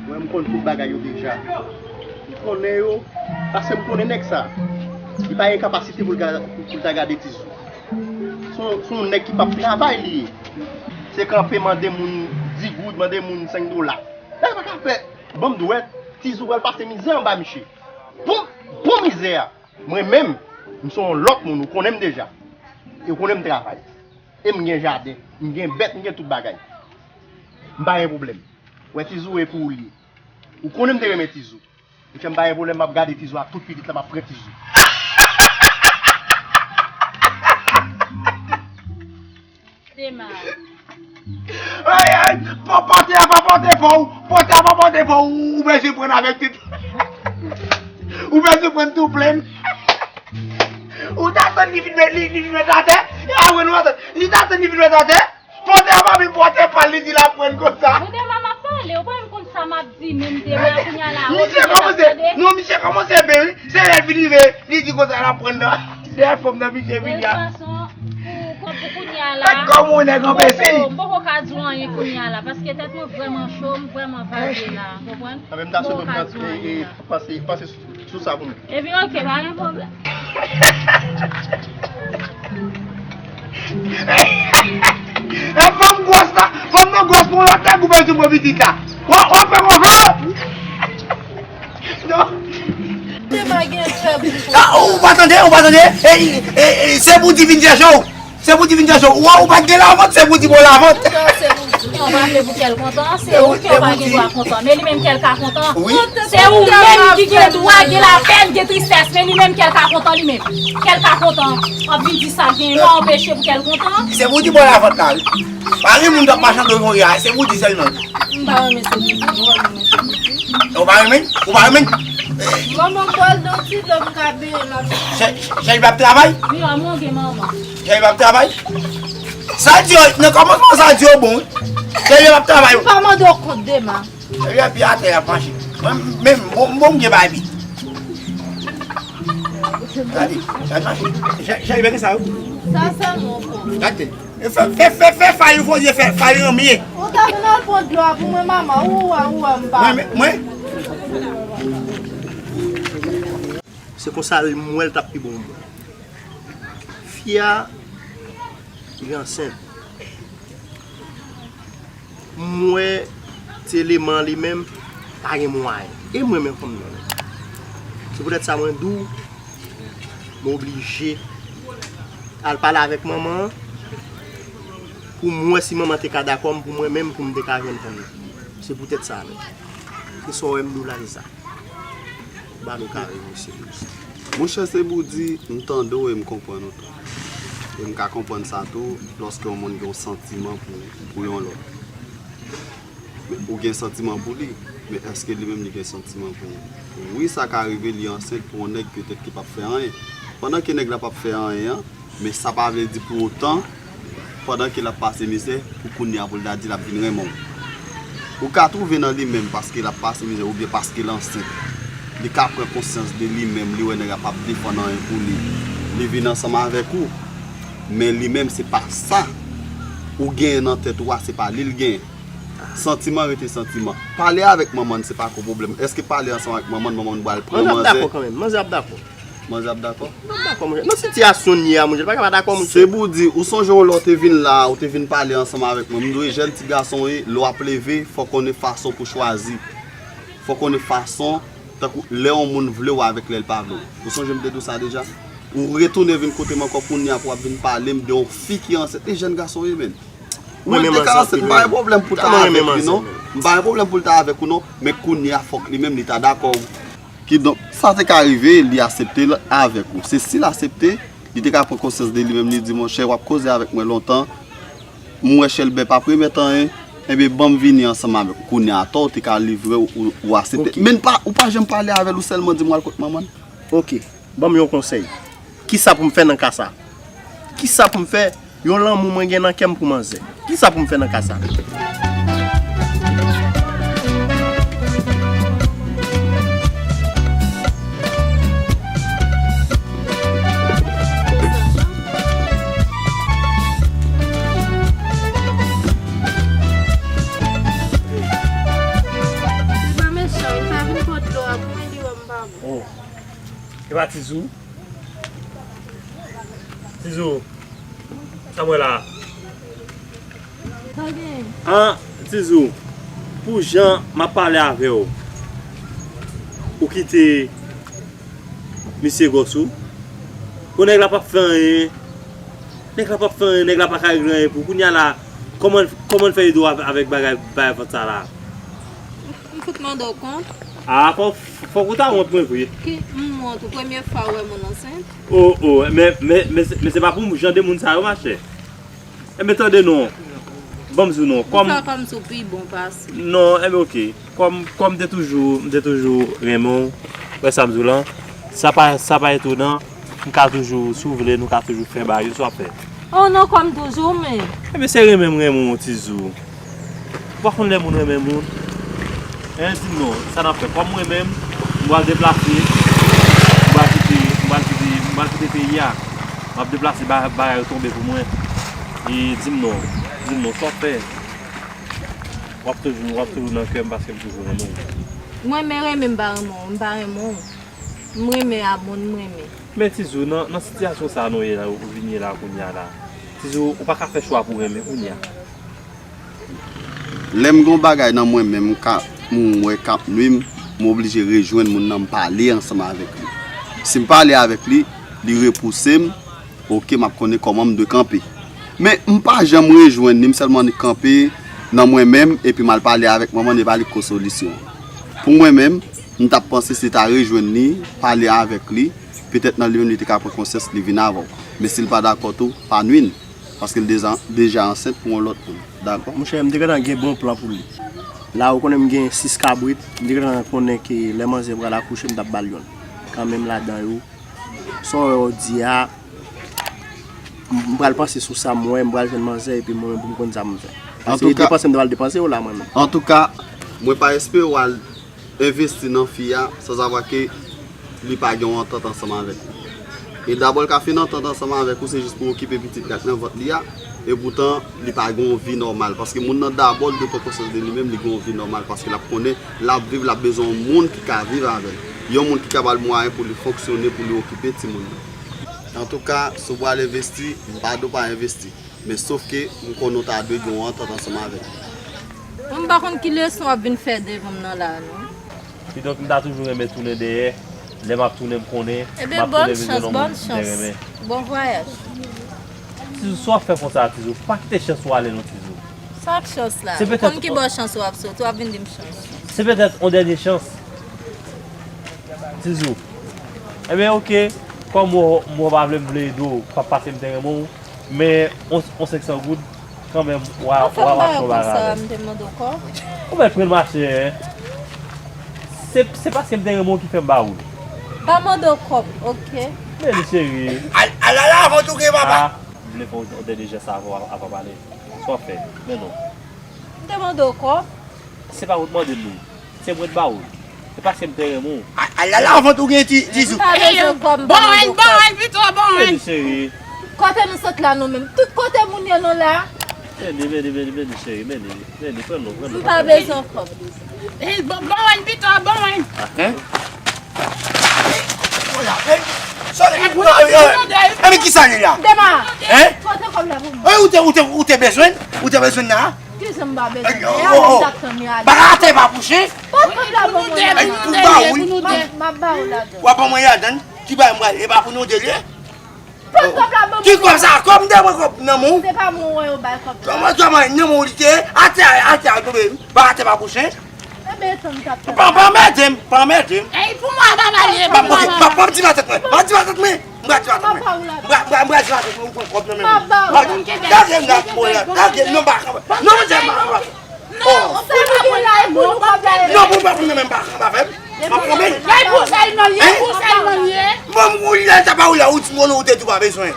Mwen, m konn tout bagay yo deja. M konnen yo, paske m konnen nèg sa. Li pa gen kapasite pou l ga-, pou, pou l ta gade Tizou. Se yon, se yon nèg ki p ap travay li ye. Se kanpe mande moun di goud, mande moun senk dola. Nèg pa ka fè. Ban m dwèt, Tizou pral pase mizè anba misye. Bon, bon mizè a. Mwen menm, m se yon lòt moun, ou konnen m deja. E ou konnen m travay. E m gen jaden, m gen bèt, m gen tout bagay. M pa gen pwoblèm. Wè Tizou e pou ou li ye. Ou konnen m te renmen Tizou. Monchè, m pa gen pwoblèm, m ap gade Tizou ak tout pitit la, m ap pran Tizou. Dema. Ay, ay, pò-, pòtè a pa pòte pou ou, pòtè a pa pòte pou ou, ou bezwen pran avèk tout. Ou bezwen pran tou plen. Ou ta tann li vin met, li, li vin met atè, e apre nou antann. Li ta tann li vin met atè. Pòtè a pa vin pòtè pa l, li di l ap pran konsa. Bon, Dema, m ap pale, ou pa menm konn sa m ap di, menm Dema, kounye a la, misye kòmanse, non, misye kòmanse byen, wi. Se lè l vin rive, li di konsa l ap pran nan. Se fòm nan misye vin la. Pou, pou, pou kounye a la. Gad kòman yon nèg anbese. M poko, m poko ka di w anyen kounye a la, paske tèt mwen vrèman cho, m vrèman vaze la, konprann? M poko ka di w anyen la. Panse, panse sou, sou sa pou mwen. Ebyen, oke, pa gen pwoblèm. E fanm gwòs la, fanm nan gwòs pou yon lòt nèg ou bezwen pran pitit la. W ap, w ap fè konfyans. Non. Dema gen trè bon. Ah, ou pa tande, ou pa tande? E, e, e, se pou di vin chèche w. Se pou di vin chèche w. Ou, ou pa t gen lavant, se pou di bon lavant. Kontan, se pou di. Ou pa vle pou kè l kontan, se ou ki pa gen dwa kontan. Men li menm kè l ka kontan. Wi. Se ou menm ki gen dwa gen lapèn, gen tristès, men li menm kè l ka kontan li menm. Kè l ka kontan. W ap vin di sa gen lè anpeche pou kè l kontan. Se pou di bon lavant la, wi. Pa gen moun k ap mache antre yon ya, se pou di sèlman. M pa renmen se pou di, ou wè m renmen se pou di. Ou pa renmen? Ou pa renmen? Manman m pral nan ti dlo m ka benyen la. Chè-, chè-, chèch p ap travay? Wi, a mwen gen manman. Chèch p ap travay? Sa di yo, nan kòmansman sa di yo bon, wi. Chèch p ap travay. M pa mande w kont Dema. Chèch p pi atè y ap mache. Mwen, men, bon, bon, m gen bay pit. Gade, gade mache. Chèch, chèch p gen sa, wi. Sa sèlman w konn. Gade. Fè, fè, fè, fè fay ou fò di fè fay anmye. Ou ta vin al pran dlo a pou mwen, manman. Ou wè, ou wè, m pa. Mwen, mwen. Se konsa m wè l t ap pi bon pou mwen. Fi a, li ansent. M wè ti eleman li menm pa gen mwayen. E m renmen fanm nan. Se poutèt sa mwen di w, m oblije al pale avèk manman an pou m wè si manman te ka dakò m pou mwen menm pou m te ka jwenn fanm nan. Se poutèt sa menm. Se sa w wè m di w la, se sa. Ba nou kare, mesye. Monchè, se pou di, m tande w e m konprann ou tou. E m ka konprann sa tou, lòske yon moun gen yon santiman pou, pou yon lòt. Men ou gen santiman pou li, men èske li menm li gen santiman pou ou? Wi, sa ka rive li ansent pou yon nèg petèt ki p ap fè anyen. Pandan ke nèg la p ap fè anyen an, men sa pa vle di pou otan, pandan ke l ap pase mizè, pou kounye a pou l ta di l ap vin renmen w. Ou ka twouve nan li menm, paske l ap pase mizè oubyen paske l ansent, li ka pran konsyans de li menm, li wè nèg la p ap defann anyen pou li, li vin ansanm avèk ou. Men li menm, se pa sa ou genyen nan tèt ou a, se pa li l genyen. Santiman rete santiman. Pale avèk manman n, se pa ko pwoblèm. Èske pale ansanm avèk manman n, manman n pral pran manzè? Manzè ap dakò kanmenm. Manzè ap dakò. Manzè ap dakò? Ap dakò, monchè. Nan sitiyasyon n ye a, monchè, l pa ka pa dakò, monchè. Se pou di, ou sonje yon lè w te vin la, ou te vin pale ansanm avèk mwen. M di w, jèn ti gason w ye, lè w ap leve, fò w konnen fason pou chwazi. Fò w konnen fason, tankou lè yon moun vle w avèk lè l pa vle w. Ou sonje m te di w sa deja? Ou retounen vin kote m ankò kounye a pou w ap vin pale m de yon fi ki ansent. E jèn gason w ye, menn. Ou menm te ka ansent, m pa gen pwoblèm pou ta avèk li, non. M pa gen pwoblèm pou l ta avèk ou, non. Men kounye a, fòk li menm li ta dakò. Kidonk, sa te ka rive, li aksepte l avèk ou. Se si l aksepte, li te ka pran konsyans de li menm, li di, monchè, w ap koze avèk mwen lontan, m wè chèlbè p ap remèt anyen, enben, ban m vini ansanm avèk ou. Kounye a, atò, ou te ka livre, ou, ou aksepte. Men pa, ou pa janm pale avè l, ou sèlman di m w al kot manman l. Ok. Ban m yon konsèy. Kisa pou m fè nan ka sa? Kisa pou m fè? Yon lanmou mwen gen nan kè m pou manzè. Kisa pou m fè nan ka sa? Li pa mechan, li pa vin pot dlo a pou mwen, li wè m pa bon. Oh. E pa Tizou? Tizou, sa m wè la? Sa gen? An, Tizou, pou jan m ap pale avè w, ou kite misye gwòs ou? Bon, nèg la p ap fè anyen. Nèg la p ap fè anyen, nèg la pa ka regle anyen pou ou. Kounye a la, kòman, kòman l fè ede w avè-, avèk bagay, bagay vant sa la? M fout mande w kont. A, fò, fòk ou ta wont mwen vre. Ki m wont ou? Premye fwa w wè moun ansent? O, o, men, men, men, se- men se pa pou jan de moun sa yo, machè. Enben, tande non. Ban m di w non. Ou fè kòmsi w pi bon pase m. Non, enben, oke. Kòm, kòm m te toujou, m te toujou renmen w, wè sa m di w lan. Sa pa, sa pa etonan. M ka toujou, si w vle, nou ka toujou fè bagay yo, sa w ap fè. Oh non, kòm toujou, men. Enben, se renmen m renmen w, Tizou. Ou pa konn lè moun renmen moun? Hein, di m non, sa n ap fè? Kòm mwen menm, m pral deplase, m pral kite, m pral kite, m pral kite peyi a. M ap deplase, ba- bagay yo tonbe pou mwen. E di m non, di m non, sa w ap fè? W ap toujou, w ap toujou nan kè m paske m toujou renmen w. Mwen, men renmen m pa renmen w, m pa renmen w. M renmen Amoun, m renmen. Men Tizou, nan, nan sitiyasyon sa nou ye la, ou vin ye la kounye a la. Tizou, ou pa ka fè chwa pou renmen kounye a. Lè m gen yon bagay nan mwen menm, m ka, m wè k ap nwi m, m oblije rejwenn moun nan, m pale ansanm avèk li. Si m pale avèk li, li repouse m, oke, m ap konnen kòman m dwe kanpe. Men m pa janm rejwenn li, m sèlman annik kanpe nan mwen menm, epi m al pale avèk manman l, e pa li k ko solisyon an. Pou mwen menm, m t ap panse se ta rejwenn li, pale avèk li, petèt nan li menm li te ka pran konsyans, li vin avè w. Men si l pa dakò tou, pa nwi l. Paske l deja, deja ansent pou yon lòt moun. Dakò? Monchè, m te gentan gen bon plan pou li. La ou konnen m gen sis kabrit, m te gentan konnen ke lè manzè pral akouche, m t ap ba l yonn. Kanmenm ladan yo, sa w wè w di a, m pral panse sou sa m wè, m pral jwenn manzè epi mwen menm pou m konn sa pou m fè. Paske depanse m ta pral depanse yo la mwen menm. Antouka, mwen pa espere w al envesti nan fi a, sanzavwa ke li pa gen yon antant ansanm avèk ou. E dabò l ka fin antant ansanm avèk ou, se jis pou okipe pitit li ak nan vant li a, epoutan li pa gen yon vi nòmal. Paske moun nan dabò l dwe pran konsyans de li menm, li gen yon vi nòmal, paske l ap konnen l ap viv, l ap bezwen yon moun ki ka viv avè l. Yon moun ki ka ba l mwayen pou li fonksyone, pou li okipe timoun nan. Antouka, si w pral envesti, m pa di w pa envesti. Men sof ke m konnen w ta dwe gen yon antant ansanm avèk li. Mwen m pa konn ki leson w ap vin fè devan m nan la non. Kidonk m ta toujou renmen tounen dèyè, lè m ap tounen m konnen m ap tounen vin jwenn yon moun m byen renmen. Bon vwayaj. Tizou, sa w ap fè konsa a Tizou? Pa kite chans ou ale non Tizou. Sa k chans la? Ou konn kibò chans ou ap sot, w ap vin di m chans. Se petèt yon dènye chans. Tizou. Ebyen oke, kòm ou, ou pa vle m vle ede w, pa pase m te renmen w, men yon, yon senk san goud, kanmenm, w a, w a achte yon bagay avè l. Ou mèt pran l machè. Se, se paske m te renmen w ki fè m ba ou l. Pa mande w kòb, oke? Men li cheri. Al, al, al avan w touke papa. Ah, m vle fè yon dènye jès avè w avan m ale. Sa w ap fè? Men non. M te mande w kòb. Se pa ou t mande m li. Se mwen t ba ou l. Se paske m te renmen w. Al la la avan tou gen ti ti sou. M pa bezwen kòb, m pa mande w kòb. Bon, bon, pito, bon. Meni cheri. Kote nou sot la nou menm? Tout kote moun ye nou la. Meni, meni, meni, meni cheri, meni, meni, pran non, pran non. M pa bezwen kòb. Bon, bon, pito, bon. Epi kisa li la? Dema, pote kòb la pou mwen. Ou te, ou te, ou te bezwen? Ou te bezwen la? Kijan m pa bezwen? E a mwen t ap tann li ale. Bagay atè pa kouche. Pot kòb la ban mwen la. Pou m ba ou l. M ap ba ou ladan. W ap ban mwen ladan? Ki bagay m pral, e pa pou nou de l ye? Pot kòb la ban mwen. Ki kòb sa? Kòb m te pran kòb nan men w? Se pa mwen w wè yo bay kòb sa. Kòman, kòman, nan men w li te ye? Atè a, atè a tonbe. Bagay atè pa kouche. Ebyen tann m t ap tann. Pa, pa anmède m, pa anmède m. Ey, pou mwen, papa, ye, pou mwen. Pa, pa, pa di nan tèt mwen, pa di nan tèt mwen. M pral di patwon mwen. M pral, m pral, m pral di patwon mwen, ou pran kòb nan men mwen. Lage m la, lage m, non, m pa ka. Non, mwen di m pa ka. Non, non, pou m pa pran nan men m pa ka, m pa fè m. M ap pran men. Lè pou sèlman l ye, pou sèlman l ye. Bon, m koulye ta ba ou la, ou di non, ou te di ou pa bezwen.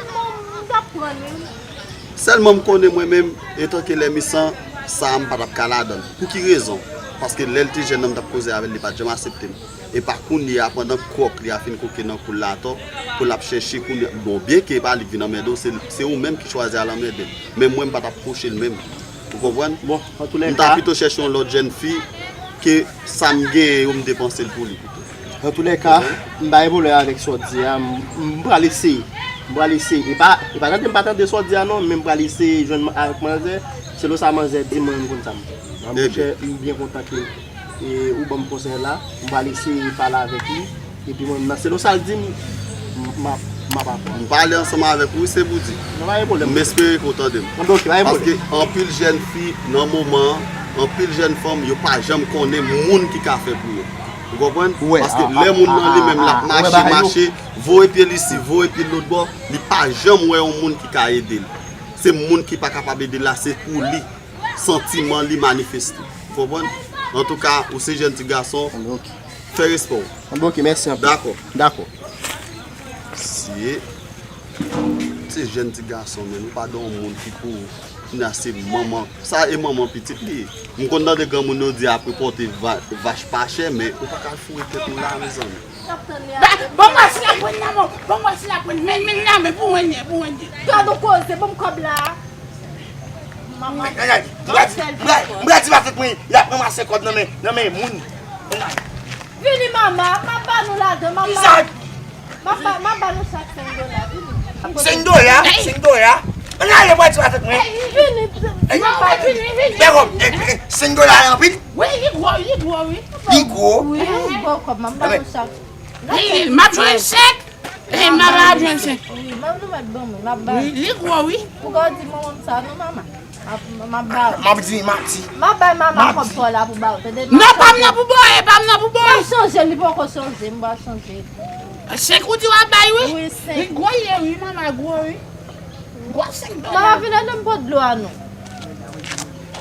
Sèlman m konnen mwen menm, etanke lèmisan, sa a m pa t ap ka ladan l. Pou ki rezon? Paske lè l te jèn nan m t ap koze avè l, li pa t janm aksepte m. E pa kounye a, pandan kòk li a fin koke nan kou l la atò, pou l ap chèche kounye a. Bon, byenke e pa li k vin anmède w, se, se ou menm ki chwazi al anmède l. Men mwen, m pa t ap pwoche l menm. Ou konprann? Bon, antoulèka. M ta pito chèche yon lòt jèn fi ke sa m genyen yo, m depanse l pou li pito. Antoulèka, m pa gen pwoblèm avèk sa w di a, m, m pral eseye. M pral eseye. E pa, e pa tande m pa tande sa w di a non, men m pral eseye jwenn avèk manzè. Selon sa manzè di, mwen, m konn sa m fè. Monchè, m byen kontan ke E ou ban m konsèy la, m pral eseye pale avèk li. Epi mwen, nan selon sa l di m, m ap, m ap aprann. M pale ansanm avèk ou, wi, se pou di. Non, pa gen pwoblèm. M espere ke w tande m. Anben, oke, pa gen pwoblèm. Paske anpil jèn fi nan moman an, anpil jèn fanm, yo pa janm konnen moun ki ka fè pou yo. Ou konprann? Paske lè moun nan li menm l ap mache, mache, voye pye l isi, voye pye l lòtbò, li pa janm wè yon moun ki ka ede l. Se moun ki pa kapab ede l la, se pou li. Santiman li manifeste. Ou konprann? Antouka, ou se jèn ti gason, fè respè w. Anben, oke, mèsi anpil. Dakò. Dakò. Mesye, se jèn ti gason, men ou pa gen yon moun ki pou ou. Kounye a se manman. Sa e manman pitit li ye. M konn tande granmoun yo di apre pòte va, vach pa chè, men ou pa ka al foure tèt ou la, mezanmi. Ban mwen si lapwen nan men w. Ban mwen si lapwen. Men, men nan men pou mwen ye, pou mwen ye. Gad yon koze, ban m kòb la. M pral di patwon mwen, l ap ranmase kòb nan men, nan men moun. Vini, manman, m ap ba nou ladan, m ap ba, m ap ba, m ap ba nou chak senk dola, vini. Senk dola? Senk dola? Ann ale, bwè ti avèk mwen. Vini, manman, vini, vini. Bègòm, eh, eh, senk dola anpil? Wi, li gwo, li gwo, wi. Li gwo? Wi, li gwo kòb, m ap ba nou chak. Wi, m ap jwenn senk. Wi, m ap jwenn senk. Wi, manman, nou mèt ban mwen, m ap ba. Wi, li gwo, wi. Pou ka di manman m sa, non, manman. M ap, m ap ba ou. M ap di, m ap di. M ap bay manman kòb pa w la pou ba ou, tande? Non, pa m nan pou ba w, pa m nan pou ba w. M ap chanje, li poko chanje, m pral chanje. Senk ou di w ap bay, wi? Wi, senk. Li gwo, li ye, wi, manman, gwo, wi. Gwo senk dola. Manman, vin ede m pot dlo a non.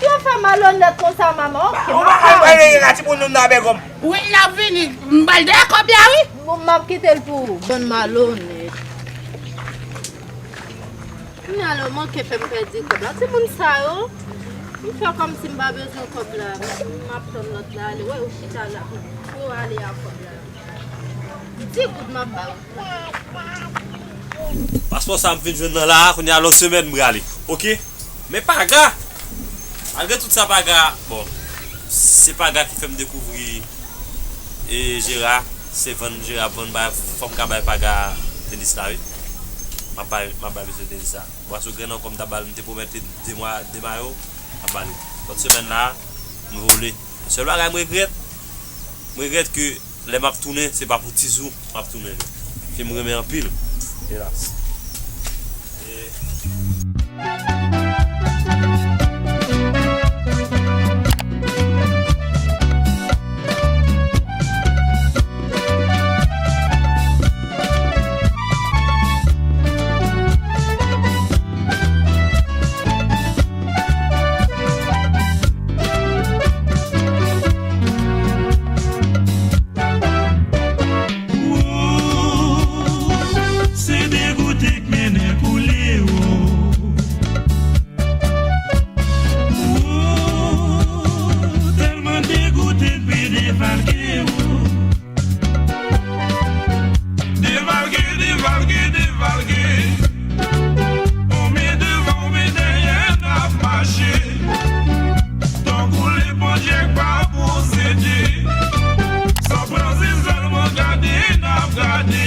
Yo fè malonèt konsa, manman, ok, m ap ba ou. Ou pa konn pale la, timoun nou nan bègòm. Wi, l ap vini, m pral dèyè kòb la, wi. Bon, m ap kite l pou ou, bann malonèt. Kounye a la, ou manke fè m pèdi kòb la. Timoun sa yo, m fè kòmsi m pa bezwen kòb la. M ap tann lòt la ale. Wè, ou chita la pou, pou yo ale a kòb la. Di goud m ap ba ou. Paspò sa m vin jwenn nan la a, kounye a lòt semèn m prale. Oke? Men paga, malgre tout sa paga, bon, se paga ki fè m dekouvri e Jera, se vann Jera ap vann bay, fò m ka bay paga tenis la, wi. M ap bay, m ap bay mesye tenis la. Bwa sou grenn ankò, m t ap ba l, m te pwomèt li de mwa, de mayo, m ap ba li. Lòt semèn la, m vole. Sèl bagay m regrèt, m regrèt ke lè m ap tounen, se pa pou ti sou m ap tounen, non. Ke m renmen anpil, elas. E Wo, se degoute k mennen koule, wo. Wo, tèlman degoute k vle defalke, wo. Devalge, devalge, devalge. Ou men devan, ou men dèyè, n ap mache. Tankou leponjè k pa posede. San pran, se sèlman gade n ap gade.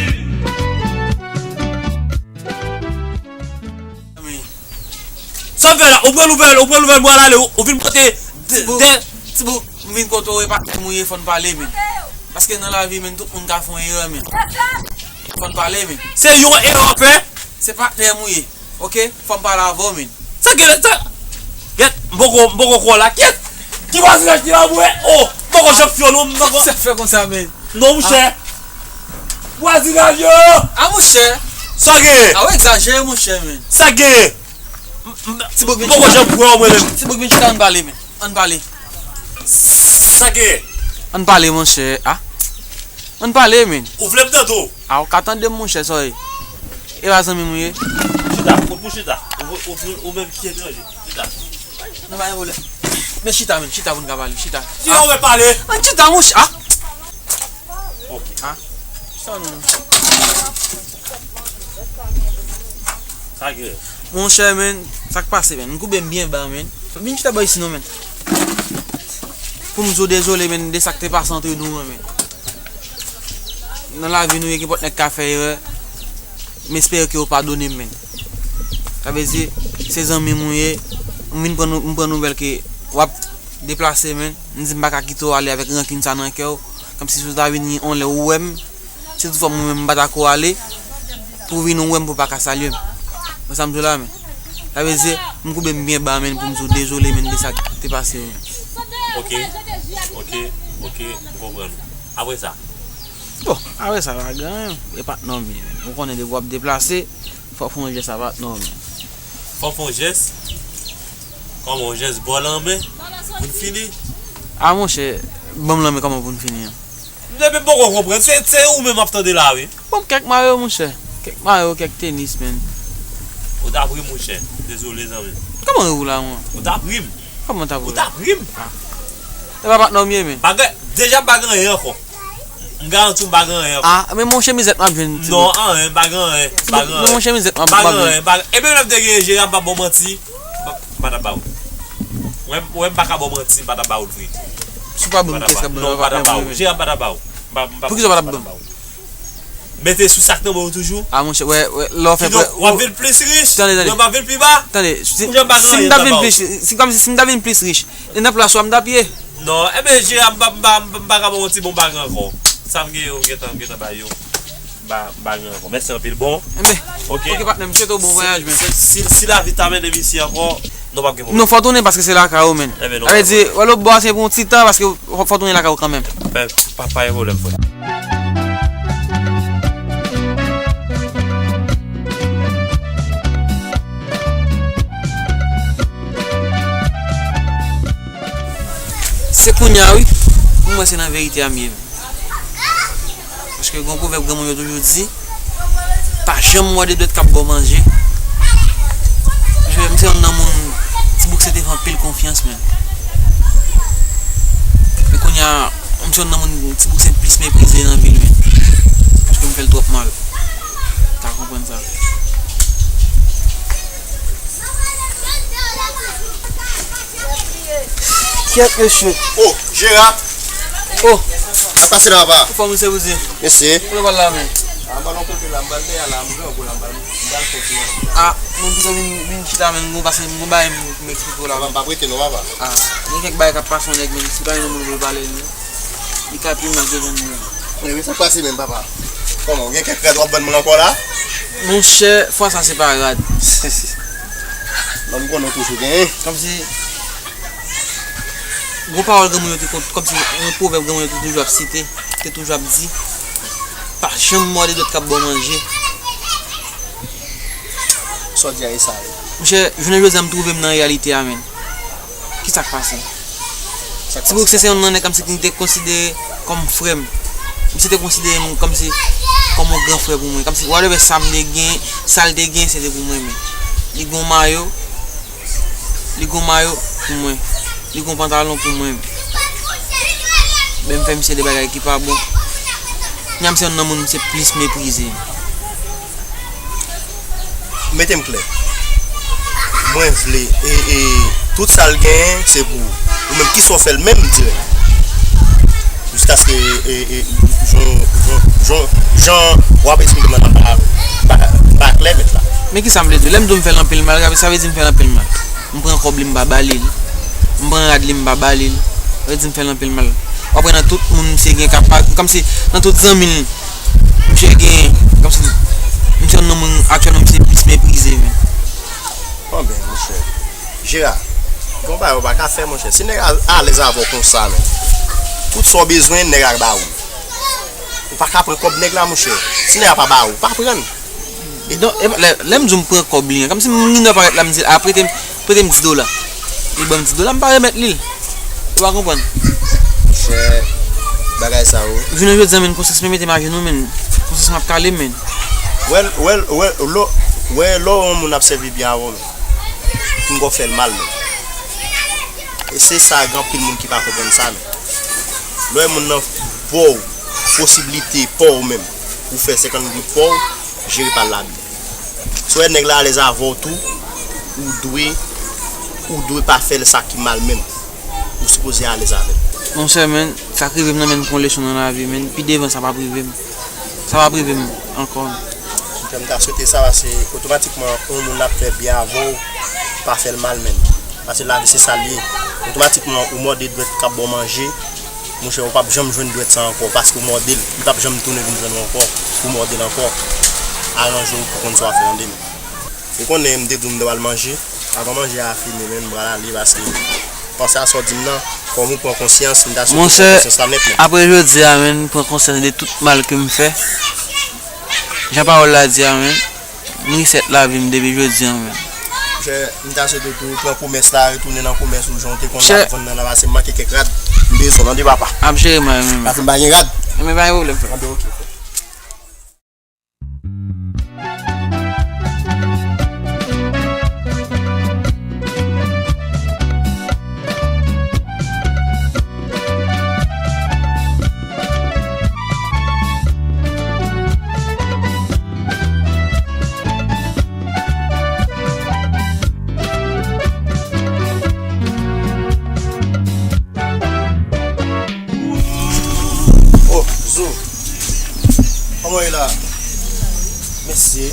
Sa w fè la? Ou pran nouvèl, ou pran nouvèl, pral ale, ou, ou vin pote de, de. Ti bouk, m vin kote w, e pa tè mouye, fò n pale, men. Paske nan lavi, men, tout moun ka fè yon erè, men. Fò n pale, men. Se yon erè w fè? Se pa tè mouye, oke? Fò m pale avè w, men. Sa gen, sa, gèt, m poko, m poko kwè w la, kèt! Ki vwazinaj ki la, mwen? Oh, m poko janm fè w, non, m poko. Sa fè konsa, men. Non, monchè. Vwazinaj yo! A, monchè. Sa gen? A, w egzajere, monchè, men. Sa gen? M, m, ti bouk vin chita. M poko janm kwè w, mwen menm. Ti bouk vin chita, ann pale, men. Ann pale. Sa gen? Ann pale, monchè. A? Ann pale, men. Ou vle m tande w? A, ou ka tande m, monchè, sa w ye. E pa zanmi m ou ye? Chita, ou pou chita. Ou, ou, ou, ou menm ki etranje. Chita. Non, pa gen pwoblèm. Men chita, men, chita pou n ka pale, chita. Chita, ou mèt pale. Ann chita, monchè. A! Ok. A? Chita non, monchè. Sa gen? Monchè, men, sa k pase, men? M koube m byen ba, men. Vin chita bò isi non, men. Pou m di w dezole, men, de sa k te pase antre nou an, men. Nan lavi nou ye, kenpòt nèg ka fè erè. M espere ke w padone m, men. Sa vle di, se zanmi m ou ye. M vin pran nou, m pran nouvèl ke w ap deplase, men. M di m pa ka kite w ale avèk rankin sa nan kè w. Kòmsi si w ta vin yon lè ou wè m, si toutfwa mwen menm m pa ta ko ale, pou w vin ou wè m pou w pa ka salye m. Wè sa m di w la, men. Sa vle di, m koube m byen ba, men, pou m di w dezole, men, de sa k te pase yo. Ok, ok, ok, m konprann ou. Apre sa? Bon, apre sa, pa gen anyen. E pa t nòmal. Ou konnen depi w ap deplase, fò w fè yon jès, sa pa t nòmal. Fò w fè yon jès? Kòman yon jès? Ba w lanmen pou n fini? A, monchè, ban m lanmen kòman pou n fini an? Depi m poko konprann, se, se ou menm m ap tande la, wi. Bon, kèk mayo, monchè. Kèk mayo, kèk tenis, men. Ou t ap ri m, monchè. Dezole, zanmi. Kòman ri w la, mwen? Ou t ap ri m. Kòman w t ap ri? Ou t ap ri m. A. E pa patnè w m ye, men. Pa gen, deja m pa gen anyen ankò. M garanti w m pa gen anyen ankò. A, men m yon chemizèt m ap jwenn, ti bout. Non, anyen, m pa gen anyen. M pa gen anyen. M yon chemizèt m ap jwenn. M pa gen anyen, m pa gen, e menm lè m te gen Jera, m p ap ba w manti. M pa, m pa t ap ba w. Ou wè m, ou wè m pa ka ba w manti, m pa t ap ba w l vre. Si w pa ban m pyès, m pa t ap ba w. Jera, m pa t ap ba w. M Poukisa w pa t ap ban m? Mete sou sa k nan men w toujou. A, monchè, wè, wè, lè w fè... Kidonk, w ap vin plis rich, mwen m ap vin pi ba. Tande, si, si m ta vin plis, si, kòmsi si m ta vin plis rich, e nan plas ou a m t ap ye. Non, enben, Jera, m pa, m pa, m pa ka ba w yon ti bon bagay ankò. Sa m gen yo, m gentan, m gentan ba yo. M pa, m pa gen ankò. Mèsi anpil. Bon. Enben, oke, patnè m, swete w bon vwayaj, men. Si, si, si lavi ta mennen m isi ankò, nou p ap gen pwoblèm. Non, fò w tounen paske se lakay ou, men. Enben, nou p ap gen pwoblèm. Sa vle di, wè, lòt bò a se pou yon ti tan paske fò, fò w tounen lakay ou kanmenm. Pa, pa, pa gen pwoblèm, frè. Se kounye a, wi. Pou mwen, se nan verite a m ye. Paske gen yon pwovèb granmoun yo toujou di, pa janm mòde dwèt k ap ba w manje. Paske m se youn nan moun, Ti Bouk se te fè anpil konfyans, men. Men kounye a, m se youn nan moun, Ti Bouk se plis meprize nan vi l, men. Paske m fè l twòp mal. Ou ka konprann sa. Kyèt, mesye. Oh, Jera. Oh. Sa k pase la, papa? Anfòm, wi, se pou di. Mesye. Kote w pral la, men? A, m pral yon kote la, m pral dèyè la, m grangou la, m pral, m pral fè ti manje. A, mwen pito vin, vin chita, men, m gon pase, m gon bagay m, m eksplike w la. Papa, m p ap rete non, papa. A, gen kèk bagay k ap pase yon nèg, men, si pa gen yon moun pou l pale, non. Li ka pi mal ke granmoun nan. Men, men sa k pase menm, papa? Kòman, ou gen kèk rad w ap vann mwen ankò la? Monchè, fwa sa se pa rad. Non, m konnen w toujou genyen. Kòmsi, gon pawòl granmoun yo te kont, kòmsi yon pwovèb granmoun yo te toujou ap site, te toujou ap di, pa janm mòde dwèt k ap ba w manje. Sa w di a, e sa wi. Monchè, jounen jodi a, m twouve m nan reyalite a, men. Kisa k pase? Ti Bouk se, se youn nan nèg kòmsi ki m te konsidere kòm frè m. Misye te konsidere m kòmsi kòm yon gran frè pou mwen. Kòmsi whatever sa m te gen, sa l te gen, se te pou mwen menm. Li gon mayo, li gon mayo pou mwen. Li gon pantalon pou mwen. Men m fè misye de bagay ki pa bon. Kounye a m se youn nan moun misye plis meprize. Mete m klè. Mwen vle, e, e, tout sa l genyen, se pou ou. Ou menm, kisa w fè l menm dirèk? Jiskaske, e, e, jan, jan, jan, jan w ap esplike m nan pa, pa, pa klè, mèt la. Men kisa m vle di w? Lè m di w m fè l anpil mal, sa vle di m fè l anpil mal. M pran kòb li, m pa ba li l. M pran rad li, m pa ba li l. Sa vle di m fè l anpil mal. W ap wè nan tout moun misye gen kapa, kòmsi nan tout zanmi l, misye gen, kòmsi, misye nan moun aktyèlman misye plis meprize, men. Bon, ben, monchè. Jera, gen yon bagay ou pa ka fè, monchè. Si nèg a alèz avè w konsa, men, tout sa w bezwen, nèg la ba ou. Ou pa ka pran kòb nèg la, monchè. Si nèg la pa ba ou, pa pran l. Donk, e, lè, lè m di w m pran kòb li an, kòmsi m gen dwa parèt la, m di, a, prete m, prete m dis dola. Li ban m dis dola, m pa remèt li l. Ou pa konprann? Monchè, bagay sa yo. Jounen jodi a, men, konsyans mwen mete m ajenou, men. Konsyans mwen ap kale, men. Wè, wè, wè, lè, wè, lè yon moun ap sèvi byen avè w, men. Pinga w fè l mal, men. E se sa, gen anpil moun ki pa konprann sa, men. Lè w wè moun nan ba w posiblite pa w menm pou w fè senkant goud pa w, jere pa l la byen. Si w wè nèg la alèz avè w tou, ou dwe, ou dwe pa fè l sa ki mal menm. Ou sipoze alèz avè l. Monchè, men, sa k rive m nan, men, m pran leson nan lavi, men, pi devan sa p ap rive m. Sa p ap rive m ankò. Monchè, m ta swete sa, paske otomatikman, yon moun ap fè byen avè w, pa fè l mal, men. Paske lavi se sa l ye. Otomatikman, ou mòde dwèt k ap ba w manje, monchè, ou p ap janm jwenn dwèt sa ankò, paske ou mòde l. Li p ap janm tounen vin jwenn ou ankò, pou mòde l ankò. Aranje w pou konn sa w ap fè, tande m. Ou konnen m te di w m te pral manje. Avan manje a fini, men m pral ale, paske panse a sa w di m nan, kòm ou pran konsyans, m ta swete w pran konsyans la nèt, men. Monchè, apre jodi a, men, m pran konsyans de tout mal ke m fè. Jan pawòl la di a, men. M reset lavi m depi jodi a menm. Monchè, m ta swete tou pran komès la, retounen nan komès ou jan w te konn ap vann nan la, paske m manke kèk rad, m bezwen w tande papa. Ap jere m a menm. Paske m pa gen rad. Enben pa gen pwoblèm, frè. Anben, ok, frè. Oh, Zo, Mesye,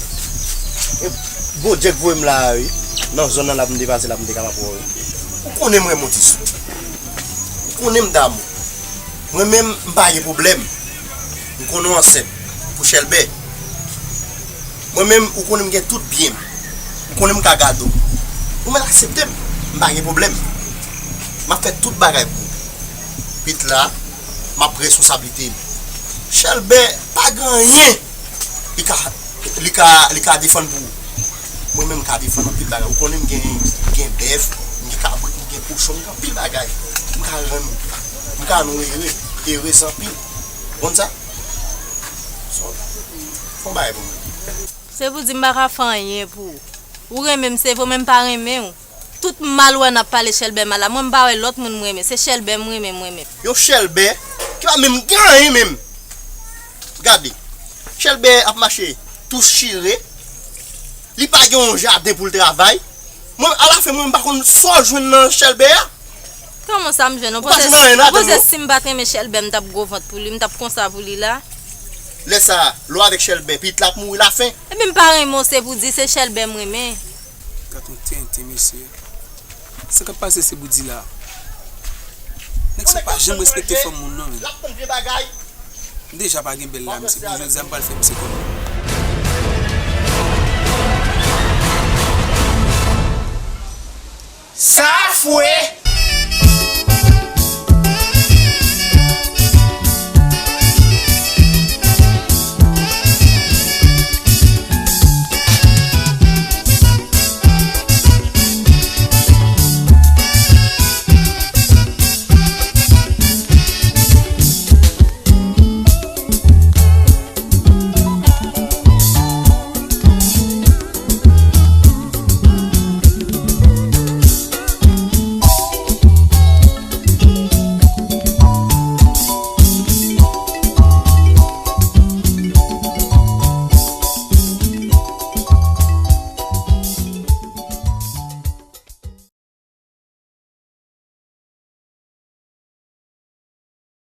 e Bondye k voye m la a, wi. Nan zòn nan la pou m te pase la pou m te kapab wè w, wi. Ou konnen m renmen w ti sou. Ou konnen m damou. Mwen menm, m pa gen pwoblèm. M konnen w ansent pou Chèlbè. Mwen menm, ou konnen m gen tout byen m. Ou konnen m ka gade w. Ou mèt aksepte m. M pa gen pwoblèm. M ap fè tout bagay pou ou. Pit la, m ap pran responsablite m. Chèlbè pa gen anyen li ka, li ka, li ka defann pou ou. Mwen menm, m ka defann anpil bagay. Ou konnen m gen, m gen bèf, m gen kabrit, m gen kochon, m gen anpil bagay. M ka rann ou. M ka rann ou ere, ere anpil. Ou konn sa? So, fè yon bagay pou mwen. Se pou di m pa ka fè anyen pou ou. Ou renmen m, se vre, men m pa renmen w. Tout mal w wè n ap pale Chèlbè mal la, mwen m pa wè lòt moun m renmen. Se Chèlbè m renmen, m renmen. Yon Chèlbè ki pa menm gen anyen menm. Gade, Chèlbè ap mache tou chire. Li pa gen yon jaden pou l travay. Mwen, alafen, mwen, m pa konn sa w jwenn nan Chèlbè a. Kòman sa m jwenn? Ou panse, ou panse si m pa t renmen Chèlbè, m t ap gwo vant pou li, m t ap konsa pou li la? Lè sa a, lè w avèk Chèlbè, pitit la ap mouri lafen. Ebyen, m pa renmen w, se pou di se Chèlbè m renmen. Gad yon tenten, mesye. Sa k ap pase se Boudi la. Nèg sa pa janm respekte fanm moun non, men. L ap tann vye bagay. M deja pa gen bèl la, mesye. Pou jodi a, m pral fè misye kòman. Sa fre!